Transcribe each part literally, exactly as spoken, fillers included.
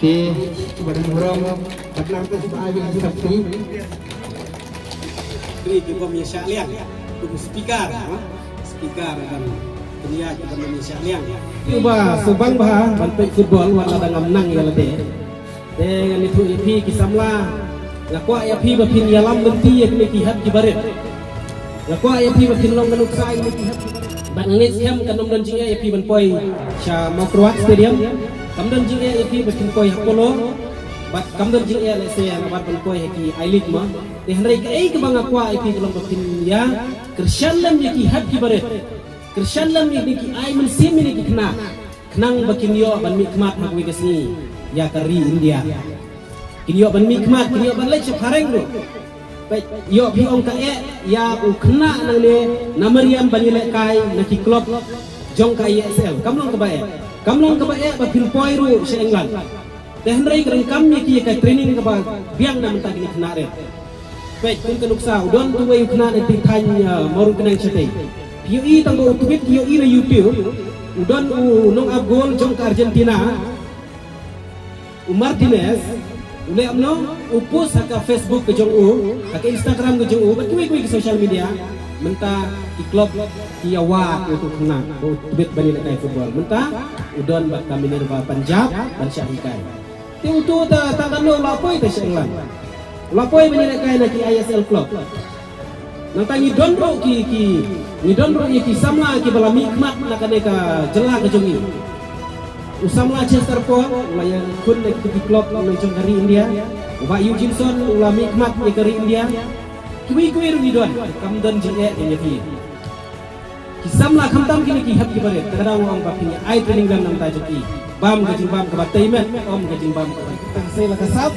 Ba dang burom, ba dang tu ba ai bad sap ti. Kri ki bom ïa shah liang. Kum speaker, ha? Speaker ban pynïaid ki bom ïa shah liang. Ki ba subang ba ban peit football wat la dang ngam nang ïa lade. Te ngan ïathuh ïa phi ki samla. Nga kwah ïa phi ba phin ïalam lynti ïa kine ki hep ki barit. Nga kwah ïa phi ba phin long ka nuksa ïa kine ki hep ki barit. Bad nga ngeit skhem kan ym don jingeh ïa phi ban poi sha Mawkyrwat Stadium. Kam don jingeh ïa phi ba phin poi ha Polo. Bad kam don jingeh lehse nga bat ban poi ha ki I-League ma. Te hynrei kaei kaba nga kwah ïa phi ka long ba phin ïa kyrshan lem ïa ki hep ki barit. Kyrshan lem ïa ki ai mynsiem ïa ki khynnah. Khnang ba kin ïoh ban mihkhmat ha kawei ka sngi ïa ka ri India. Kin ïoh ban mihkhmat, kin ïoh ban leit sha phareng ruh. Peit, ïoh phi ong ka eh ïa u khynnah nangne na Mariam ban ïalehkai na ki club jong ka I S L. Kam long kaba eh. Kam long kaba eh ba phin poi ruh sha England. Te hynrei ka donkam ïa ki ïa ka training kaba biang na bynta kine ki khynnah rit. Peit, kum ka nuksa u don tu wei u khynnah na ki thaiñ, ah, Mawryngkneng shatei. Phi ïohi tang ba u tweet, phi ïohi na YouTube. U don u nongap gol jong ka Argentina, u Martinez. U leh kumno, u post ha ka Facebook ka jong u, ha ka Instagram ka jong u, bad kiwei kiwei ki social media. Mynta ki club ki ïa wad ïa utu u khynnah ba u tweet ban ïalehkai football. Mynta u don bad ka Minerva Punjab ban shah hikai. Te utu ta tang katno u la poi te sha England. U la poi ban ïalehkai na ki I S L club. Nangta ngi don ruh ki, ki, ngi don ruh ïa ki samla kiba la mihkhmat na kane ka jylla ka jong ngi. U samla Chester Paul u la ïakhun na ki club na jong ka ri India. U Bah Eugene Son u la mihkhmat ïa ka ri India. Kiwei kiwei ruh ngi don, kam don jingeh ïa phi. Ki samla khamtam kine ki hep ki barit, te ka daw nga ong ba phin ïa ai training lem na bynta jong ki. Bam ka jingbam kaba tei met, ym ka jingbam kaba tang. Sei la ka sap,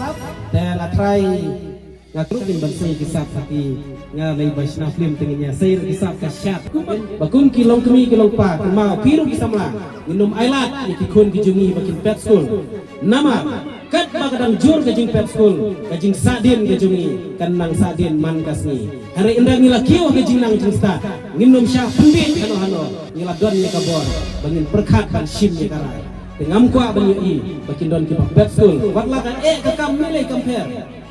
te nga trai, nga krup kin ban sei ki sap ha ki, nga lei ba shna film te ngin ïa sei ki sap ka shat. Ba kum ki longkmie ki longpa, kumba phi ruh ki samla, ngin ym ailad ïa ki khun ki jong ngi ba kin pet skul. Namar katba ka dang jur ka jingpet skul, ka jingsahdien ka jong ngi kan nang sahdien man ka sngi. Hynrei ynda ngi la kiew ha ka jingnang jingstad, ngin ym shah pynbiej hano hano, ngi la don ïa ka bor ba ngin pyrkhat ban shim ïa ka rai. Te ngam kwah ban ïohi ba kin don kiba pet skul. Wat la ka eh ka kam ne lei kam pher.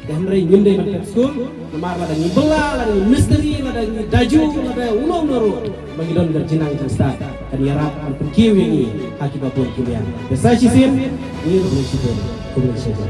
Te hynrei ngim dei ban pet skul, namar lada ngi bylla, lada ngi mistri, lada ngi daju, lada uno uno ruh, ba ngi don ka jingnang jingstad, kan ïarap ban pynkiew ïa ngi ha kiba bun ki liang. Te sa shisien, ngi ruh ngi shibun, khublei shibun.